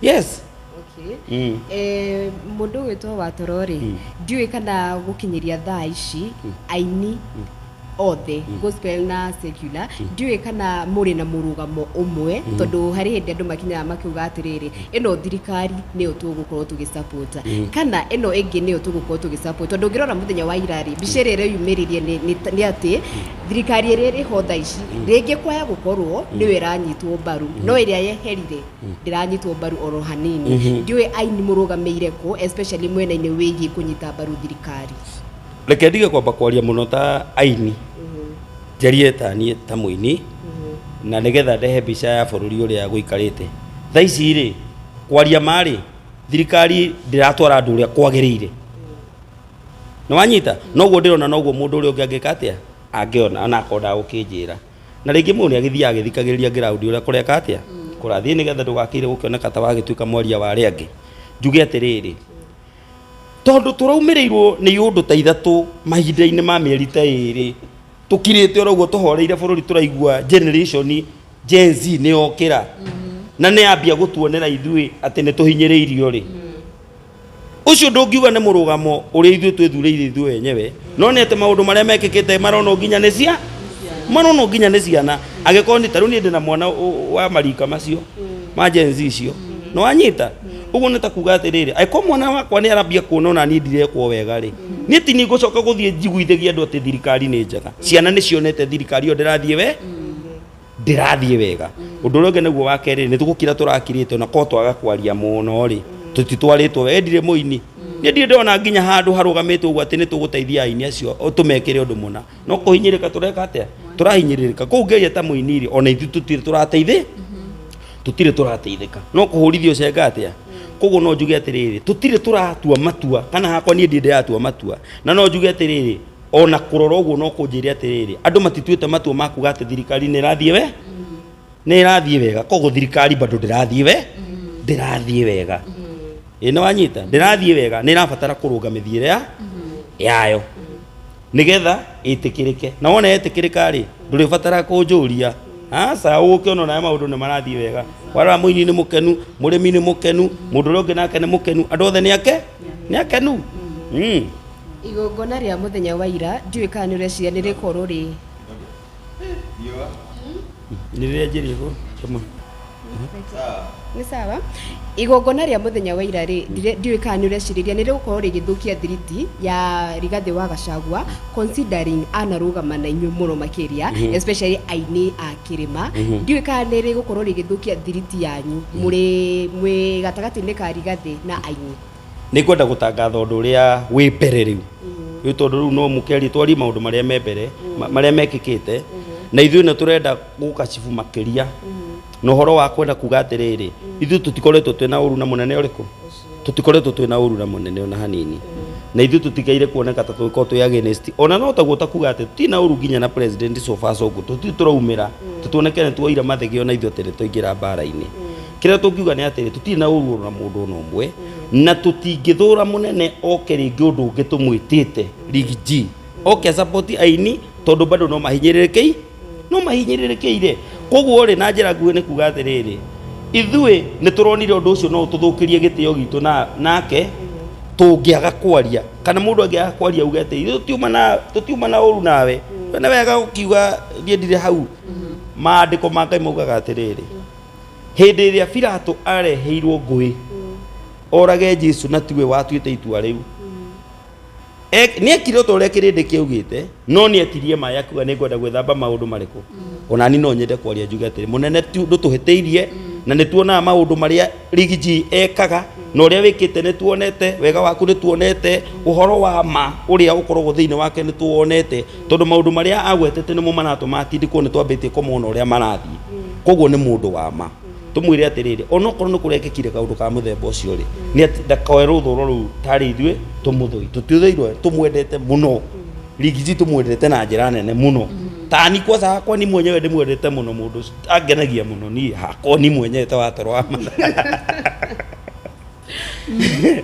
Yes. Okay. Mũndũ ũgwĩtwo Watoro rĩ, ndiũĩ kana gũkinyĩria thaa ici aini Othe, gospel na secular, ndiũĩ kana mũrĩ na mũrũgamo ũmwe, tondũ harĩ hĩndĩ andũ makinyaga makiuga atĩrĩrĩ, ĩno thirikari nĩyo tũgũkorwo tũgĩsupport kana ĩno ĩngĩ nĩyo tũgũkorwo tũgĩsupport. Tondũ ũngĩrora mũthenya wa ira rĩ, mbica ĩrĩa ĩreyumĩririe nĩ atĩ thirikari ĩrĩa ĩrĩ ho thaa ici rĩngĩ kwaya gũkorwo nĩyo ĩranyitwo mbaru, no ĩrĩa yeherire ndĩranyitwo mbaru oro hanini. Ndiũĩ aini mũrũgamĩire kũ, especially mwena-inĩ wĩgiĩ kũnyita mbaru thirikari. Reke ndige kwamba kwaria mũno ta aini, njarie ta niĩ ta mũini, na nĩgetha ndehe mbica ya bũrũri ũrĩa gũikarĩte thaa ici rĩ. Kwaria marĩ, thirikari ndĩratwara andũ ũrĩa kwagĩrĩire, nĩ wanyita? Noguo ndĩrona, noguo mũndũ ũrĩa ũngĩ angĩka atĩa, angĩona ona akorwo ndagũkĩnjĩra. Na rĩngĩ mũndũ nĩ agĩthiaga agĩthikagĩrĩria ground ũrĩa kũreka atĩa, kũrathiĩ, nĩgetha ndũgakĩire gũkĩoneka ta wagĩtuĩka mwaria wa arĩa angĩ. Njuge atĩrĩrĩ, tondũ tũraumĩrĩirwo nĩ iũndũ ta 3 mahinda-inĩ ma mĩeri ta 2, tũkirĩte oro ũguo tũhoreire bũrũri, tũraigua generation Gen Z nĩ yokĩra na nĩ yambia gũtuonera ithuĩ atĩ nĩ tũhinyĩrĩirio rĩ. Ũcio ndũngiuga nĩ mũrũgamo ũrĩa ithuĩ twĩthurĩire ithuĩ wenyewe, no nĩ atĩ maũndũ marĩa mekĩkĩte maronwo nginya nĩ cia maronwo nginya nĩ ciana. Angĩkorwo nĩ tarĩu niĩ ndĩna mwana wa marika macio ma Gen Z icio, nĩ wanyita? Ũguo nĩ ta kuga atĩrĩrĩ, angĩkorwo mwana wakwa nĩ arambia kuona ona niĩ ndirekwo wega rĩ, niĩ ti niĩ ngũcoka gũthiĩ njiguithagia andũ atĩ thirikari nĩ njega. Ciana nĩ cionete thirikari ĩyo ndĩrathiĩ we ndĩrathiĩ wega. Ũndũ ũrĩa ũngĩ nĩguo wa kerĩ, nĩ tũgũkira tũrakirĩte, ona korwo twaga kwaria mũno rĩ, tũtitwarĩtwo wega. Ndirĩ mũini niĩ, ndirĩ ndĩrona nginya handũ harũgamĩte ũguo atĩ nĩ tũgũteithia aini acio o tũmekĩre ũndũ mũna, no kũhinyĩrĩka tũreka atĩa, tũrahinyĩrĩrĩka. Kũu ngĩaria ta mũini rĩ, ona ithuĩ tũtirĩ tũrateithĩ tũtirĩ tũrateithĩka, no kũhũrithio cenga atĩa. Koguo no njuge atĩrĩrĩ, tũtirĩ tũratua matua, kana hakwa niĩ ndirĩ ndĩratua matua. Na no njuge atĩrĩrĩ, ona kũrora ũguo no kũnjĩre atĩrĩrĩ, andũ matituĩte matua ma kuga atĩ thirikari nĩ ĩrathiĩ we nĩ ĩrathiĩ wega. Koguo thirikari bado ndĩrathiĩ wega. Ĩ nĩ wanyita? Ndĩrathiĩ wega, nĩ ĩrabatara kũrũnga mĩthiĩre ya yayo nĩgetha ĩtĩkĩrĩke. Na wona yetĩkĩrĩka rĩ, ndũrĩbatara kũnjũria, aca. Ũgũkĩona onawe maũndũ nĩ marathiĩ wega. Warora, mũini nĩ mũkenu, mũrĩmi nĩ mũkenu, mũndũ ũrĩa ũngĩ nake nĩ mũkenu, andũ othe nĩ ake nĩ akenu. Igongona rĩa mũthenya wa ira, ndiũĩ kana nĩ ũreciria nĩ rĩkorwo rĩ Nĩ rĩrĩa njĩrĩ kũmwe. Nĩ sawa. Igongona rĩa mũthenya wa ira rĩ, ndiũĩ kana nĩ ũrecirĩria nĩ rĩgũkorwo rĩgĩthũkia thiriti ya Rigathĩ wa Gachagua, considering anarũgama na inyuĩ mũno makĩria, especially aini a kĩrĩma. Ndiũĩ kana nĩ rĩgũkorwo rĩgĩthũkia thiriti yanyu mũrĩ mwĩ gatagatĩ-inĩ ka Rigathĩ na aini. Nĩ ngwenda gũtangatha ũndũ ũrĩa wĩ mbere rĩu, tondũ rĩu no mũkĩarie, twarie maũndũ marĩa me mbere, marĩa mekĩkĩte, na ithuĩ nĩ tũrenda gũkacibu makĩria na ũhoro wa kwenda kuga atĩrĩrĩ, ithuĩ tũtikoretwo twĩna ũru na mũnene ũrĩkũ, tũtikoretwo twĩna ũru na mũnene ona hanini, na ithuĩ tũtigaire kuoneka ta tũgĩkorwo twĩ against ona no taguo, ta kuga atĩ tũtirĩ na ũru nginya na president. So far so good, tũtirĩ tũraumĩra tũtuoneke nĩ tuoire mathĩgĩ ona ithuĩ atĩ nĩ twaingĩra mbara-inĩ. Kĩrĩa tũngiuga nĩ atĩrĩ, tũtirĩ na ũru ona mũndũ ona ũmwe, na tũtingĩthũra mũnene oke rĩngĩ ũndũ ũngĩ tũmwĩtĩte Riggy G oke support aini, tondũ bado no mahinyĩrĩrĩkĩi no mahinyĩrĩrĩkĩire. Koguo rĩ, na njĩra nguhĩ nĩ kuga atĩrĩrĩ, ithuĩ nĩ tũronire ũndũ ũcio no ũtũthũkĩrie gĩtĩo gitũ na nake tũngĩaga kwaria, kana mũndũ angĩaga kwaria auge atĩ ithuĩ tũtiuma na ũru nawe. We nĩ wega gũkiuga niĩ ndirĩ hau. Maandĩko ma Ngai maugaga atĩrĩrĩ, hĩndĩ ĩrĩa Pilato areheirwo ngũĩ orage Jesu, na tiwe watuĩte itua rĩu, nĩ ekire o ta ũrĩa kĩrĩndĩ kĩaugĩte, no nĩ etirie maĩ akiuga, "Nĩ ngwenda gwĩthamba maũndũ marĩkũ." Ona ni no nyende kwaria njuge atĩrĩ, mũnene ndũtũhĩtĩirie, na nĩ tuonaga maũndũ marĩa Riggy G ekaga na ũrĩa wĩkĩte. Nĩ tuonete wega waku, nĩ tuonete ũhoro wa ma ũrĩa ũkoragwo thĩinĩ wake, nĩ tuwonete, tondũ maũndũ marĩa agwetete nĩmo maratũma atindĩkwo, nĩ twambĩtie kũmona ũrĩa marathiĩ. Koguo nĩ mũndũ wa ma. Tũmwĩre atĩrĩrĩ, onokorwo nĩ kũrekĩkire kaũndũ ka mũthemba ũcio rĩ, nĩ atĩ ndakoe rũthũro rũu tarĩ ithuĩ tũmũthũi. Tũtiũthũirwo, tũmwendete mũno Riggy G, tũmwendete na njĩra nene mũno. Tani kwanza hakwa ni mwenyewe ndĩmwendete mũno mũndũ ũcio, angenagia mũno niĩ hakwa ni mwenyewe ta watoro wa matha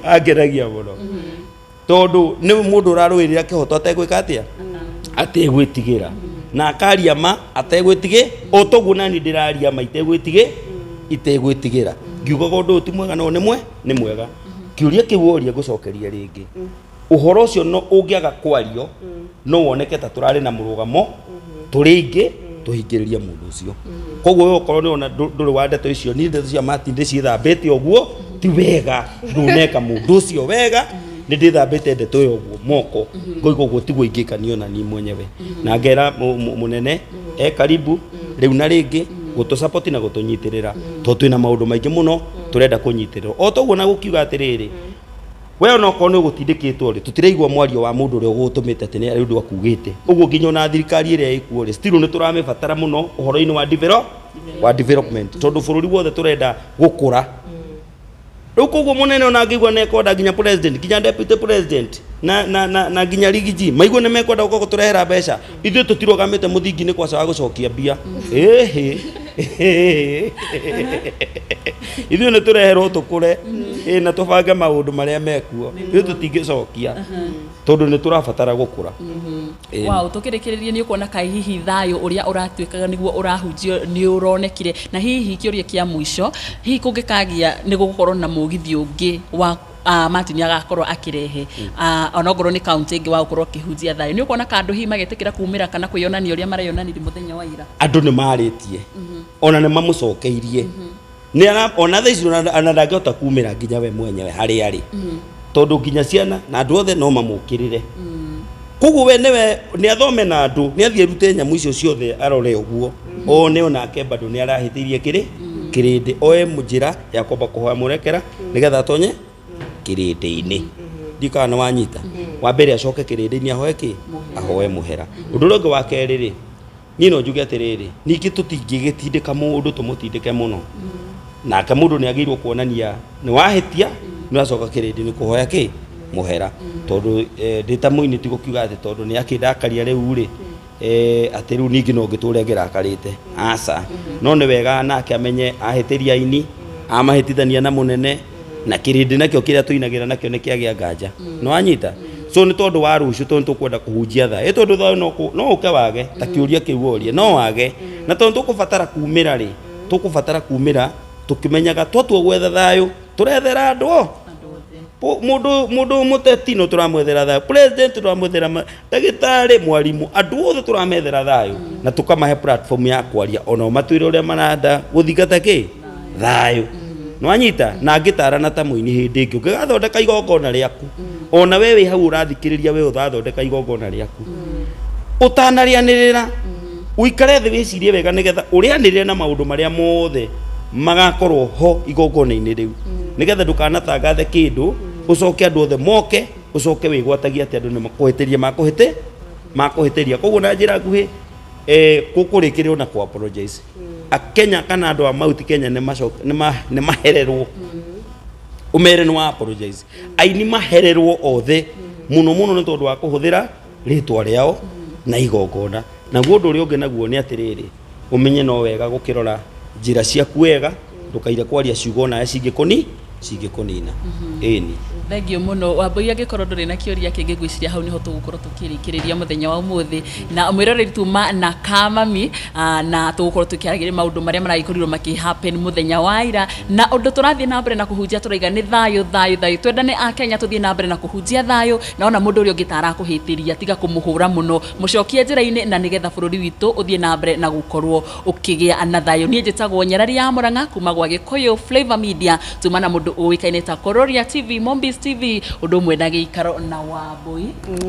angenagia mũno, tondũ nĩ mũndũ ũrarũĩrĩra kĩhoto ategwĩka atĩa, ategwĩtigĩra, na akaria ma ategwĩtigĩ, o toguo nani ndĩraria ma itegwĩtigĩra, ngiugaga ũndũ ũyũ ti mwega, no nĩ mwe nĩ mwega. Kĩũria kĩu woria, ngũcokeria rĩngĩ. Ũhoro ũcio no ũngĩaga kwario, no woneke ta tũrarĩ na mũrũgamo tũrĩ aingĩ tũhingĩrĩrie mũndũ ũcio. Koguo we okorwo nĩ ona ndũrĩ wa ndeto icio, niĩ ndeto cia Martin ndĩciĩthambĩte ũguo, ti wega, ndũneka mũndũ ũcio wega. Nĩ ndĩthambĩte ndeto ĩyo ũguo moko, ngoiga ũguo tiguo ingĩka niĩ ona niĩ mwenyewe, na ngera mũnene e karibu rĩu na rĩngĩ gũtũ na gũtũnyitĩrĩra, tondũ twĩna maũndũ maingĩ mũno tũrenda kũnyitĩrĩrwo o toguo. Na gũkiuga atĩrĩrĩ, we ona okorwo nĩ ũgũtindĩkĩtwo rĩ, tũtiraigua mwario wa mũndũ ũrĩa ũgũtũmĩte atĩ nĩ ũndũ akugĩte ũguo. Nginya ona thirikari ĩrĩa ĩkuo rĩ, still nĩ tũramĩbatara mũno ũhoro-inĩ wa develop wa development, tondũ bũrũri wothe tũrenda gũkũra rĩu. Koguo mũnene ona angĩigua nĩ ekwenda nginya president, nginya deputy president na nginya rigiji maigue nĩ mekwenda gũka gũtũrehera mbeca, ithuĩ tũtirũgamĩte mũthingi-inĩ kwaca wa gũcokia mbia. Ĩhĩ, ithuĩ nĩ tũreherwo tũkũre ĩ na tũbange maũndũ marĩa mekuo. Ithuĩ tũtingĩcokia tondũ nĩ tũrabatara gũkũra. Ĩĩ. Wow, tũkĩrĩkĩrĩria, nĩ ũkuona kaĩ hihi thayũ ũrĩa ũratuĩkaga nĩguo ũrahunjio nĩ ũronekire? Na hihi kĩũria kĩa mũico, hihi kũngĩkagĩa nĩ gũgũkorwo na mũgithi ũngĩ wa Martin agakorwo akĩrehe, onokorwo nĩ kaunti ĩngĩ, wa gũkorwo akĩhunjia thayũ, nĩ ũkuona kandũ hihi magetĩkĩra kumĩra kana kwĩyonania ũrĩa mareyonanirie mũthenya wa ira? Andũ nĩ marĩtie, ona nĩ mamũcokeirie. Nĩ ona thaa ici ona ndangĩhota kumĩra nginya we mwenyewe harĩa arĩ, tondũ nginya ciana na andũ othe no mamũkĩrĩre. Koguo we nĩwe nĩ athome na andũ, nĩ athiĩ arute nyamũ icio ciothe, arore ũguo one onake bado nĩ arahĩtĩirie kĩrĩ kĩrĩndĩ, oe njĩra ya kwamba kũhoya mũrekera nĩgetha atonye kĩrĩndĩ-inĩ. Ndikana nĩ wanyita wa mbere, acoke kĩrĩndĩ-inĩ ahoe kĩ ahoe mũhera. Ũndũ ũrĩa ũngĩ wa kerĩ rĩ, niĩ no njuge atĩrĩrĩ, ningĩ tũtingĩgĩtindĩka mũndũ tũmũtindĩke mũno nake. Mũndũ nĩ agĩrĩirwo kuonania nĩ wahĩtia, nĩ wacoka kĩrĩndĩ-inĩ kũhoya kĩ mũhera, tondũ ndĩ ta mũini ti gũkiuga atĩ tondũ nĩ akĩndakaria rĩu rĩ, atĩ rĩu ningĩ no ngĩtũre ngĩrakarĩte, aca. No nĩ wega nake amenye ahĩtĩria aini, amahĩtithania na mũnene na kĩrĩndĩ nakĩo kĩrĩa tũinagĩra nakĩo nĩ kĩagĩa nganja, nĩ wanyita. So nĩ tondũ wa rũciũ, tondũ tũkwenda kũhunjia thayũ, tondũ thayũ no ũke wage ta kĩũria kĩu woria, no wage. Na tondũ tũkũbatara kumĩra rĩ, tũkũbatara kumĩra tũkĩmenyaga twatua gwetha thayũ, tũrethera andũ o mũndũ mũteti no tũramwethera thayũ, president tũramwethera, ndagĩtarĩ, mwarimũ, andũ othe tũramethera thayũ na tũkamahe platform ya kwaria, onao matwĩre ũrĩa maranda gũthingata kĩ thayũ, nĩwanyita. Na ngĩtarana ta mũini, hĩndĩ ĩngĩ ũngĩgathondeka igongona rĩaku, ona we wĩ hau ũrathikĩrĩria, we ũrathondeka igongona rĩaku, ũtanarĩanĩrĩra ũikare thĩ wĩcirie wega, nĩgetha ũrĩanĩrĩre na maũndũ marĩa mothe magakorwo ho igongona-inĩ rĩu, nĩgetha ndũkanatangathe kĩndũ ũcoke andũ othe moke, ũcoke wĩgwatagie atĩ andũ nĩ makũhĩtĩria, makũhĩtĩria. Koguo na njĩra nguhĩ, gũkũrĩkĩrĩrwo na kũ apologize akenya kana andũ a Mount Kenya nĩ mahererwo, ũmere nĩ wa apologize. Aini mahererwo othe mũno mũno nĩ tondũ wa kũhũthĩra rĩtwa rĩao na igongona. Naguo ũndũ ũrĩa ũngĩ naguo nĩ atĩrĩrĩ, ũmenye no wega gũkĩrora njĩra ciaku wega, ndũkaire kwaria ciugo nawe cingĩkũnina, ĩni. Thengiũ mũno, Wambũi. Angĩkorwo ndũrĩ na kĩũria kĩngĩ, ngwĩciria hau nĩho tũgũkorwo tũkĩrĩkĩrĩria mũthenya wa ũmũthĩ na mwĩroreri tuma na kamami, na tũgũkorwo tũkĩaragĩrĩria maũndũ marĩa maragĩkorirwo makĩ happen mũthenya wa ira, na ũndũ tũrathiĩ na mbere na kũhunjia tũraiga nĩ thayũ, thayũ, thayũ. Twendane a Kenya, tũthiĩ na mbere na kũhunjia thayũ, na ona mũndũ ũrĩa ũngĩ ta arakũhĩtĩria, tiga kũmũhũra mũno, mũcokie njĩra-inĩ, na nĩgetha bũrũri witũ ũthiĩ na mbere na gũkorwo ũkĩgĩa na thayũ. Niĩ njĩtagwo Nyarari ya Mũrang'a kuma gwa Gĩkũyũ Flavor Media, tuma na mũndũ ũĩkaine ta Kororia TV, Mombis TV, ũndũ ũmwe na Gĩikaro na Wambũi.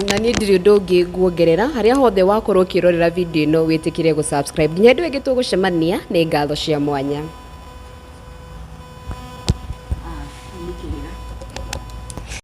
Na niĩ ndirĩ ũndũ ũngĩ nguongerera. Harĩa hothe wakorwo ũkĩrorera video ĩno, wĩtĩkĩre gũ subscribe. Nginya hĩndĩ ĩyo ĩngĩ tũgũcemania, nĩ ngatho cia mwanya.